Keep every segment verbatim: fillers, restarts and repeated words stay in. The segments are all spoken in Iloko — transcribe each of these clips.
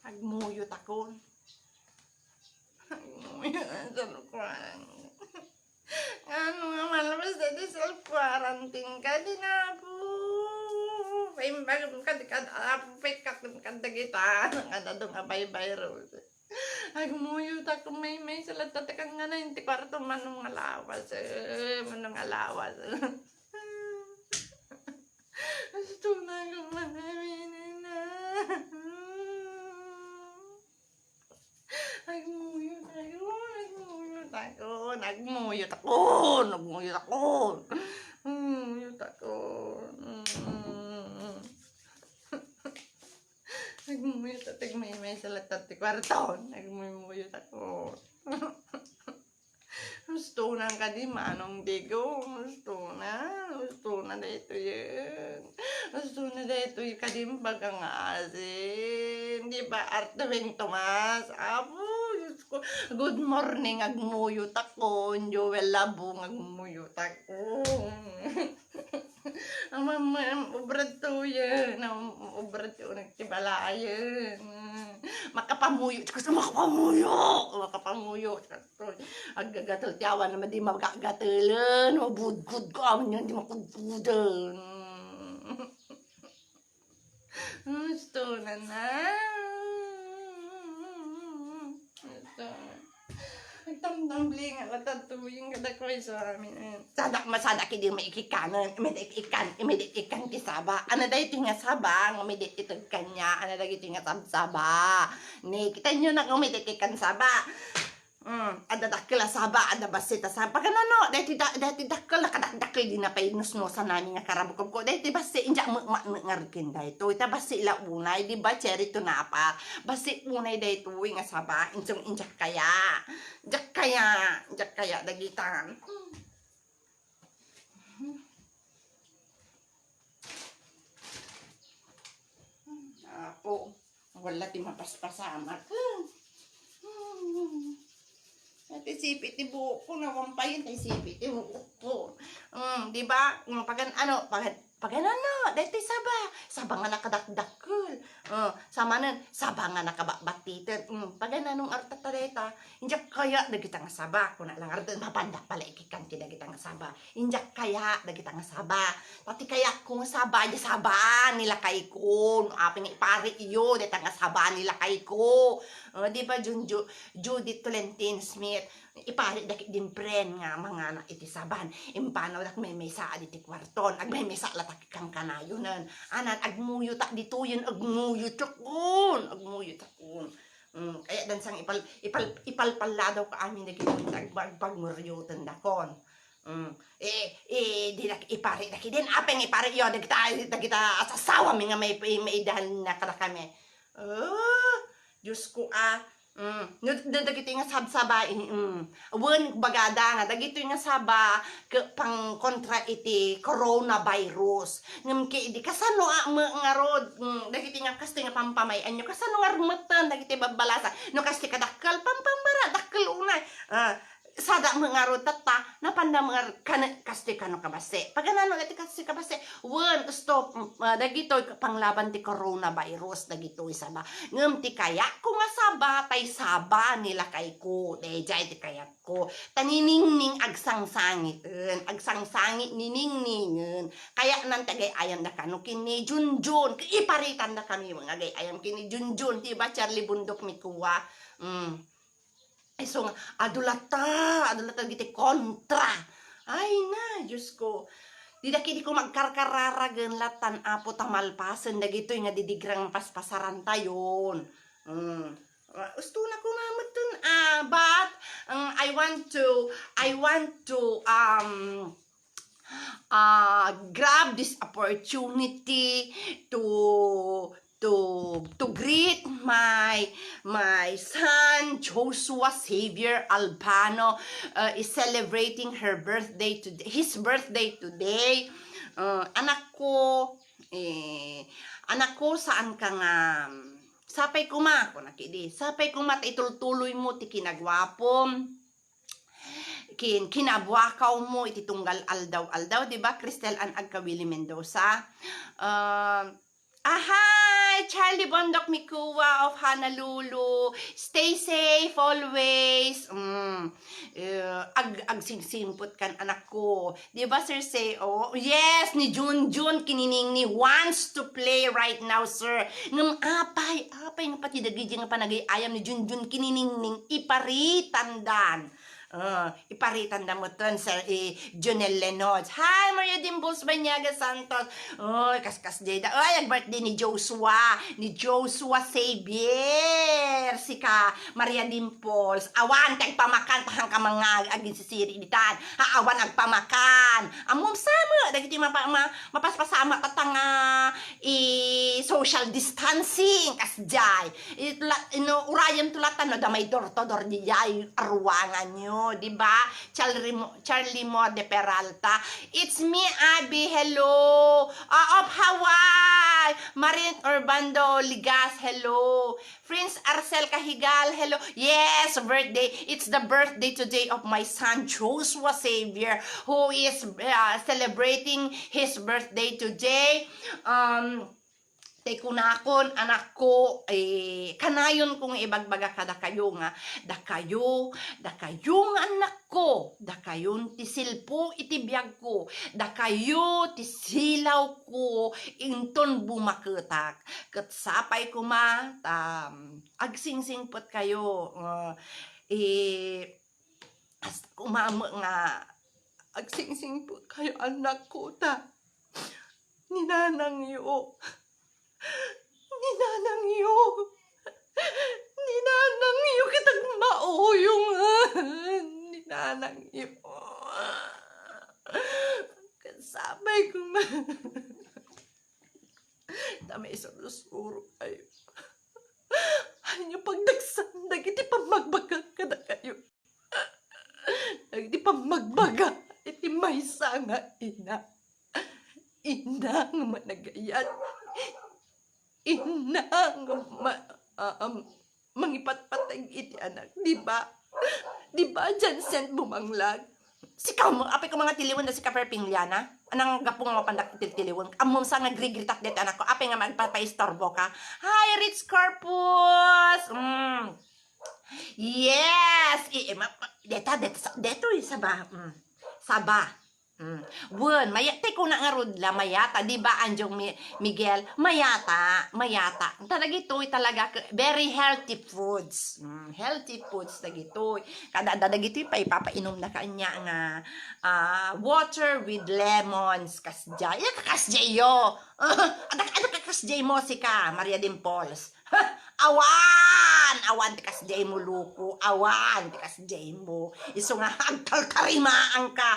Agmuyot ako. Agmuyot sa lukuan. Ano nga malabas dati sa quarantine ka? Di na po. Paimbag ka, di ka, apo, pekak, di ka, dagita. Ang adadong abay virus. Agmuyot ako, may, may salat tatakang nga na, inti kwarto, manong alawas, eh, manong alawas. Gusto na ako manaminin na. Agmuyot ako, agmuyot ako, nagmuyot ako, nagmuyot ako. Agmuyot ako. Mm. Agmuyot ako, may, may salat tatakang kwarto. Agmuyot ako. Gusto na kadi manong digo, gusto na, gusto na daytoyen. Gusto na daytoy kadi baga nga asin. Di ba, Artewing Tomas? Apo, Diyos ko. Good morning, agmuyot ako. Joel Labong, agmuyot ako. Ang mam-, mam-, obra to yan. Ang obra to, nagtibalayan. Makapamuyo. Gusto makapamuyo. Makapamuyo. Aggagatol ti awan naman di magagatelan. Mabudgud ka amin yan, di makudkudan. Gusto na na. Gusto na. Nagtamtambling nga latad tuwing kada ko ay sa amin. Sada, masada kidi may ikikanan, may ikikan, may ikikan ti saba. Ano da ito nga saba? Nga may ikikan niya, ano da ito nga sab-, saba? Ni, kita nyo na kung may ikikan saba. Mm, adda dakkel a saba, adda bassit a saba. Pagano, daytoy da-, daytoy dakkel, nakadakdakkel, di na pay nusnosan amin nga karabukobko. Daytoy bassit, inja, ma-, ma-, ma-, ngarken daytoy. Ta bassit la unay, di ba, cherry to napa. Bassit unay daytoy nga saba, insung injak kaya. Injak kaya, injak kaya, dagitan. Apo, wala ti mapaspasamak. Iti sipi ti buhok ko, nawampayan ti sipi ti buhok ko. Mm, di ba? Mm, pagan-, ano, pagan-, paganano, daytoy saba. Saba nga nakadakdakkel. Mm, samanen, saba nga nakabatbatiten. Mm, pagananong arta ta dayta. Injak kaya dagita nga saba. Kuna lang arta, mapanda pala ikikan ti dagita nga saba. Injak kaya dagita nga saba. Ta ti kayatko nga saba, di saba ni lakayko. No, apay nga ipari iyo, dayta nga saba ni lakayko. O, di ba, Jun-, Ju-, Judith Tolentino Smith? Ipari dagiti friend nga mangana iti saban. Impanaw dak maymaysa a diti kuarton. Agmaymaysa latak kankanayonen. Anan, agmuyo ta ditoyen, agmuyo takon, agmuyo takon. Mm, kaya dansang ipal-, ipal-, ipalpalladaw ka amin dagiti agbagpagmuryoten dakon. Mm. Eh, eh, di dak-, ipari dak-, din apay nga ipari yo, dagita, dagita asasawa mi nga may, may, maidahan na kadakami. Oh, Diyos ko, ah. Mm. No, da-, dagiti nga sabsaba, eh, mm. Wen, bagada nga, dagitoy nga saba, ke-, pang kontra iti coronavirus. Ngem ke-, di kasano a, me-, ngarud, mm, dagiti nga kastoy nga pampamay-anyo, kasano nga rumetten, dagiti babbalasa. No, kastoy kadakkel, pampambara, dakkel unay. Ah, sada me ngarud tatta, napanda me ngar-, kano, kastoy kano kabassi. Paganano iti kastoy kabassi? Wen, stop, mm, ah, dagitoy panglaban ti coronavirus, dagitoy saba. Ngem ti kayatko nga saba, tay saba ni lakayko. Daydiay ti kayatko. Ta ni Ningning agsangsangiten, agsangsangit ni Ningningen. Kayatnan ti agay-ayamda kano ken ni Junjun. Iparitandakami nga agay-ayam ken ni Junjun, di ba, Charlie Bundok ni Kuwa? Mm. Isu nga, adu latta, adu latta dagiti kontra. Ay na, Diyos ko. Dida kidi ko magkarkararagen latan, Apo, ta malpasen dagitoy nga didigrang paspasarantayon. Mm. Ah, usto na ko nga metten, ah, but, um, I want to, I want to, um, uh, grab this opportunity to, to, to greet my, my son, Joshua Xavier Albano, uh, is celebrating her birthday today, his birthday today. Uh, anak ko, eh, anak ko, saan ka nga, sapay kuma, kuna kidi, sapay kuma ta itultuloy mo ti kinaguapom. Kin-, kinabuakaw mo iti tunggal aldaw-aldaw, di ba, Cristel Ann Agkawili Mendoza? Ah, Ahay, Charlie Bondok Mikua of Honolulu. Stay safe always. Mm. Eh, ag-, agsingsingput kan anak ko. Di ba, Sir Seo? Yes, ni Junjun Kininingning wants to play right now, sir. Ngem apay, apay nga pati dagiti nga panagay-ayam ni Junjun Kininingning, iparitandan. Ah, iparitanda metten, Sir, eh, Jonel Lenods. Hi, Maria Dimples Banyaga Santos. Oy, kaskas jay da. Oy, ag-birthday ni Joshua. Ni Joshua Xavier. Sika, Maria Dimples. Awan, ti agpamakan, ta saan ka nga aginsisiri ditan. Ha, awan agpamakan. Ammom sa met, dagiti mapa-, ma-, mapaspasama, tatta nga, i-social distancing, kasjay. It la-, ino, urayen to latta no, da may door to door diay aruangan nyo, di ba? Charlie Mo-, Charlie Mo de Peralta. It's me, Abby. Hello. Ah, of Hawaii. Marin Urbando Ligas. Hello. Prince Arcel Cahigal. Hello. Yes, birthday. It's the birthday today of my son, Joshua Xavier, who is, uh, celebrating his birthday today. Um, Ti kunakon, anakko, eh, kanayon ko nga ibagbaga kadakayo nga, dakayo, dakayo nga annakko, dakayon ti silpo iti biagko, dakayo ti silawko, inton bumaketak. Ket sapay koma, ta, um, agsingsingpetkayo, uh, eh, hasta koma met nga agsingsingpetkayo, annakko, ta ni nanangyo. Ni nanangyo. Ni nanangyo, ket agmauyongen. Ni nanangyo. Ket sapay koma. Ta maisursuro kayo. Ania pagdagsan dagiti pammagbaga kadakayo. Dagiti pammagbaga iti maysa nga ina. Ina nga managayat. Ina nga ma-, ah, um, mangipatpateg iti anak. Di ba? Di ba, Jansen Bumanglag? Sika mo, apay ko nga tiliwen da sika, Perping Liana? Anang gapu nga mapandak tiltiliwen? Ammom sa nga grigritak deti anakko. Apay nga magpapaistorbo ka? Hi, Ritz Corpus! Mm. Yes! I, i, ma, ma, deta, deta, sa, detoy, saba. Mm. Saba. Mm. Wen, maya-, ti kuna ngarud la, mayata, di ba, Anjong Mi-, Miguel? Mayata, mayata. Ta dagitoy talaga, k-, very healthy foods. Mm, healthy foods dagitoy. Kada, da-, dagitoy pa ipapainom na kanya nga, ah, water with lemons, kasjay. Ina, kakasjay yo. Ada, ada kakasjay mo, sika, Maria Dimples. Ha! Awan! Awan ti kasjay mo, loko. Awan ti kasjay mo. Isu nga agtaltarimaanka.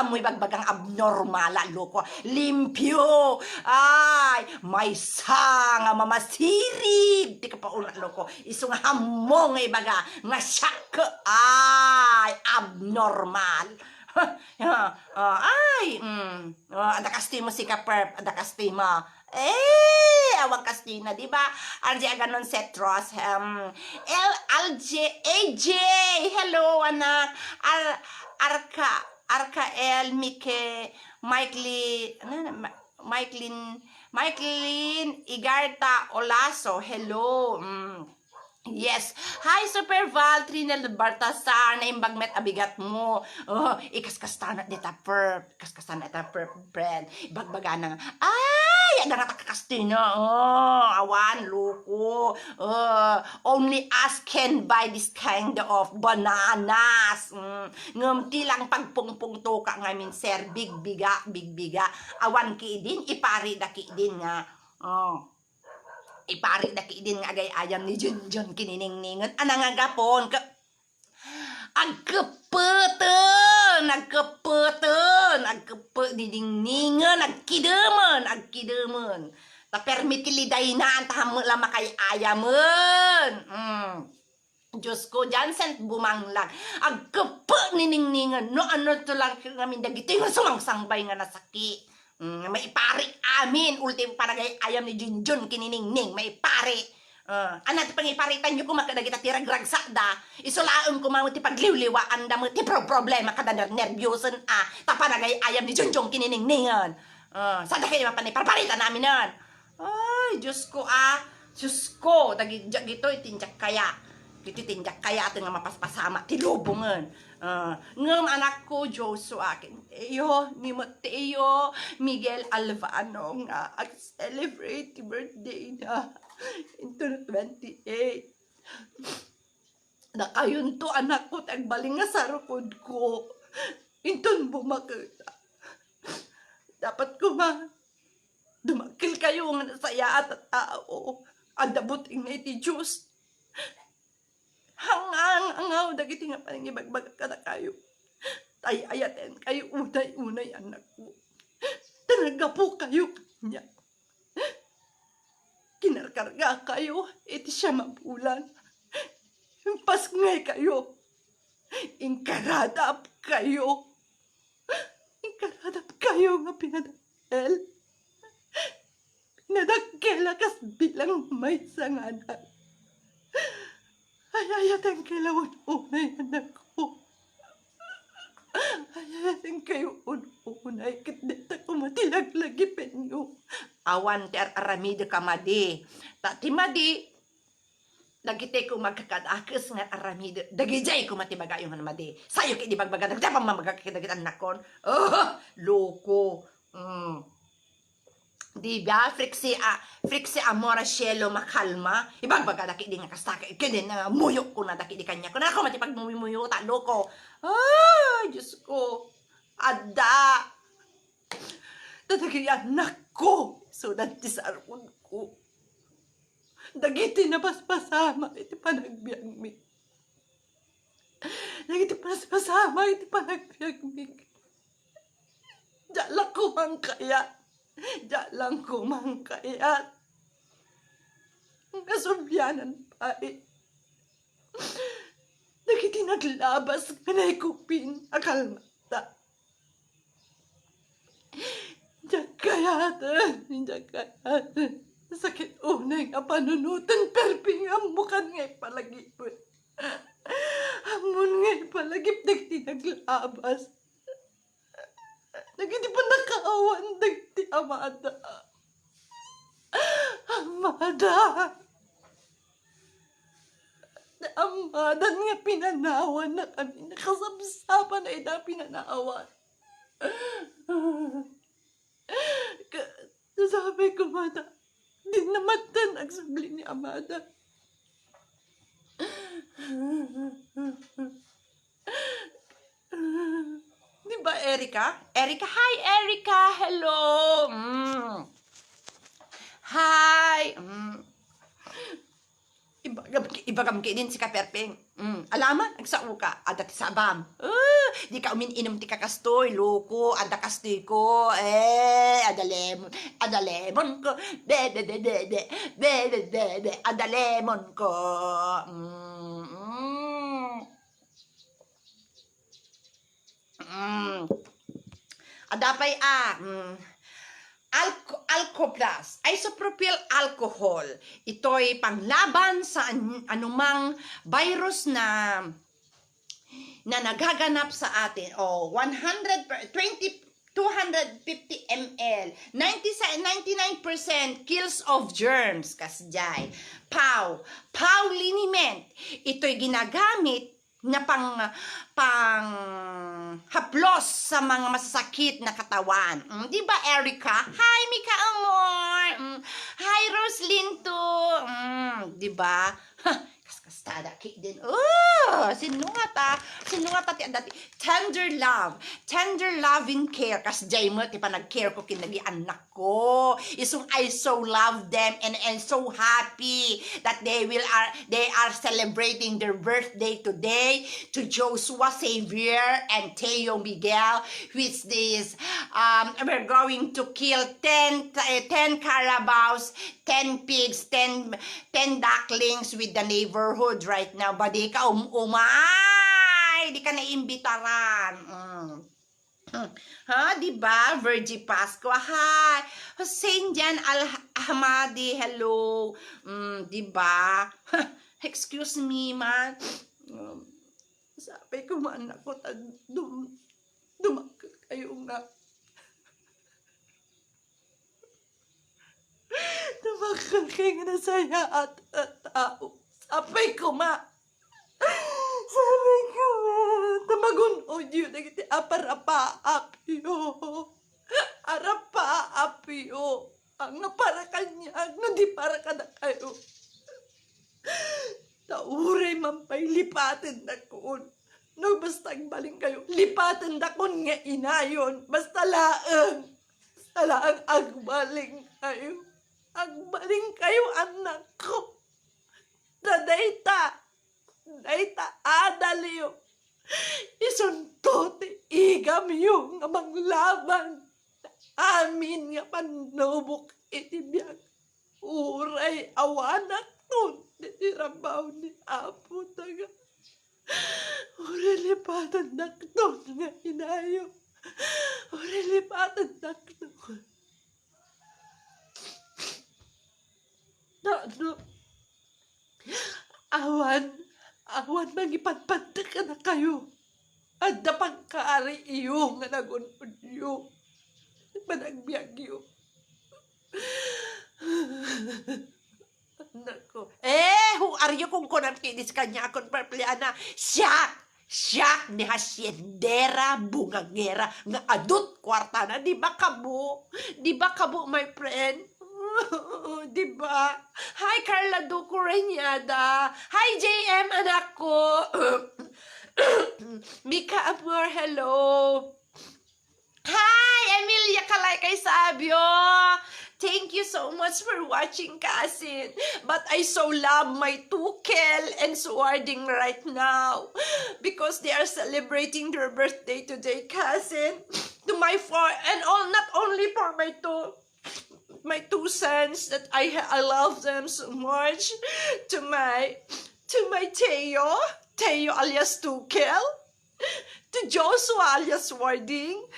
Ammom ibagbaga nga abnormal a loko. Limpio. Ay, maysa nga mamasirig ti kapauna, loko. Isu nga ammom nga ibaga nga siak. Ay, abnormal. Ah, ay, mm. Ah, adda kastimo, sika, Perp. Adda kastimo. Eh, awan kastina, di ba? R J Aganon Setros, em, L, R J, A J, hello, anak. Ar-, Arka, Arkael, Mike, Mike Lee, ano na, Ma-, Mike Lin, Mike Lin Igarta Olaso, hello. Mm. Yes. Hi, Super Val, Trinel Baltasar, naimbag met a bigat mo. Oh, ikaskasta na dita, Perp. Kaskasta na dita, Perp, friend. Ibagbagana nga, ay, adda nga takakastina. Oh, awan, loko. Oh, only us can buy this kind of bananas. Mm. Ngem ti lang pagpungpungto ka ngamin, sir, bigbiga, bigbiga. Awan ki idin, ipari da ki idin nga. Oh. Ipari da ki idin nga agay-ayam ni Junjun Kininingningen. Ana nga gapon, ka-, agkeppeten, agkeppeten, agkeppe-, niningningen, agkidemen, agkidemen. Ta permi ti lidaynan, ta hammet la makay-ayamen. Mm. Diyos ko, Jansen Bumanglag, agkeppe ni Ningningen, no ania to lang ngamin dagitoy nga sumangsangbay nga nasaki. Mm, maipari amin, ultimo panagay-ayam ni Junjun ken ni Ningning, maipari. Ah, ania ti pangiparitan yo koma kadagita ti ragragsakda? Isu laeng koma ti pagliwliwaanda met ti pro-, problema kada ner-, nerbiyosen a, ta panagay-ayam ni Junjun ken ni Ningningen. Ah, saan da kayo mapan iparparitan aminen? Ay, Dios ko, a, Dios ko, dagi-, dagitoy ti indiak kaya. Iti ti indiak kaya, atin nga mapaspasama ti lubongen. Ah, ngem anakko, Joshua, ken Teo, ni met Teo, Miguel Alvano nga ag-celebrate ti birthday na. Into twenty-eight. Dakayonto, anakko, ti agbalin nga sarukodko. Inton bumakeda. Dapat koma, dumakkel kayo nga nasayaat a tao. Adda buteng nga iti Dios. Hang-, hang-angaw dagiti nga panangibagbaga kadakayo. Tay-ayaten kayo unay-unay, anakko. Ta naggapu kayo kaniak. Kinarkarga kayo iti siam a bulan. Impasngay kayo. Inkaradap kayo. Inkaradap kayo nga pinadakkel. Pinadakkel a kas bilang maysa nga anak. Ay-ayaten kayo unay, anakko. Ay-ayaten kayo unay, ket dita koma ti laglagipenyo. Awan ti ar-aramidek a madi. Ta ti madi, dagiti koma agkakadakes nga ar-aramidek. Dagidiay koma ti bagayo nga madi. Sayo ket di bagbaga, dagiti pammamagak ket dagiti annakon. Oh, loko. Mm. Di ba? Friksi a, friksi amor a cielo makalma. Ibagbaga daki di nga kasta, kini nga muyo ko na daki di kanya ko. Nako, mati pagmuyo-muyo, ta loko. Ay, Diyos ko. Adda. Dadagiti anak ko. So, dagiti sarod ko. Dagiti napaspasama iti panagbiagmi. Dagiti paspasama iti panagbiagmi. Diak lang koma kayat. Diak lang koma kayat. Nga sublianan pay dagiti naglabas nga naikupin a kalmata. Diak kayaten, diak kayaten. Sakit unay nga panunoten, perping ammokan nga ipalagipet. Ammon nga ipalagip dagiti naglabas. Dagiti pannakaawan dagiti amada. Amada. Amada nga pinanawan na kami, nakasabsaba na ida pinanawan. Ka-, sabi ko, mata, di namattan agsubli ni amada. Di ba, Erica? Erica, hi, Erica! Hello! Mm. Hi! Mm. Ibagam, ibagam ki din si Kaperpeng. Mm. Alaman, agsao ka. Adda ti sabam. Ah, di ka umin-inum ti kakastoy, loko. Adda kastoy ko. Eh, adda lemon. Adda lemon ko. Be, be, be, be, be. Be, be, be, be. Adda lemon ko. Mm, mm. Mm. Adda pay a, mm, alco-, Alco Plus, isopropyl alcohol. Ito'y panglaban sa an-, anumang virus na, na nagaganap sa atin. O, one hundred per-, twenty, two hundred fifty M L. Ninety, ninety-nine percent kills of germs, kasjay. Pow, Pow liniment. Ito'y ginagamit na pang, panghaplos sa mga masasakit na katawan. Mm, di ba, Erica? Hi, Mika Amor. Mm, hi, Roslyn too. Mm, di ba? Kaskastada ki din. Oh, sinungata. Sinungata ti adda ti tender love. Tender loving care. Kasjay met ti panag-care ko ken dagiti anak ko. Isung I so love them and, and so happy that they will are, they are celebrating their birthday today to Joshua Xavier and Teo Miguel, which is, um, we're going to kill ten, eh, ten carabaos, ten pigs, ten, ten ducklings with the neighborhood right now. Ba di ka um-, umay, di ka naimbitaran. Mm. Ha, di ba? Virgie Pascua, hi. Hussein Jan Al Ahmadi, hello. Mm, di ba? Excuse me, man. Um, sabi ko man ako, ta dum-, dumakkel kayo nga. Tumakal kay nga nasayaat a tao. Sapay koma. Sapay koma. Tumagun-odyo dagiti aparapaapyo. Arapaapyo. Nga para kaniak, no di para kadakayo. Ta uray man pay lipatendakon. No basta agbalin kayo, lipatendakon nga inayon. Basta laeng. Basta laeng agbalin kayo. Agbalin kayo, anakko. Ta dayta, dayta adalyo. Isunto ti igamyo nga manglaban. Amin nga pannubok iti biag. Uray awanakton iti rabaw ni Apo Daga. Uray lipatendakton nga inayo. Uray lipatendakton. No, no. Awan, awan mangipadpadek kadakayo. Adda pagkariyo nga nagun-odyo. Panagbiagyo. Nako. Eh, who are you kung kunam kinis kanya akon perpleana? Siak! Siak ni haciendera, bungangera, nga adut kuartana. Di ba kabo? Di ba kabo, my friend? Di ba? Hi, Carla Duco Reñada. Hi, J M, anakko. Mika Amor, hello. Hi, Emilia Kalay kay Sabio. Thank you so much for watching, cousin. But I so love my Tukel and Suarding right now because they are celebrating their birthday today, cousin. To my four and all, not only for my two, my two sons that I ha- I love them so much. To my to my Teo, Teo alias Tukel, to Joshua alias Warding,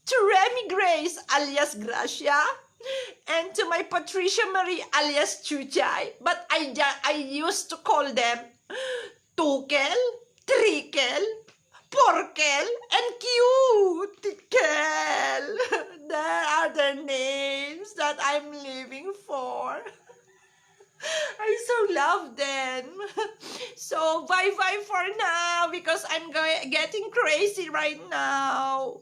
to Remy Grace alias Gracia, and to my Patricia Marie alias Chuchay, but I, ju- I used to call them Tukel, Trikel, Porkel, and Cutikel. There are the names that I'm living for. I so love them. So, bye-bye for now because I'm go- getting crazy right now.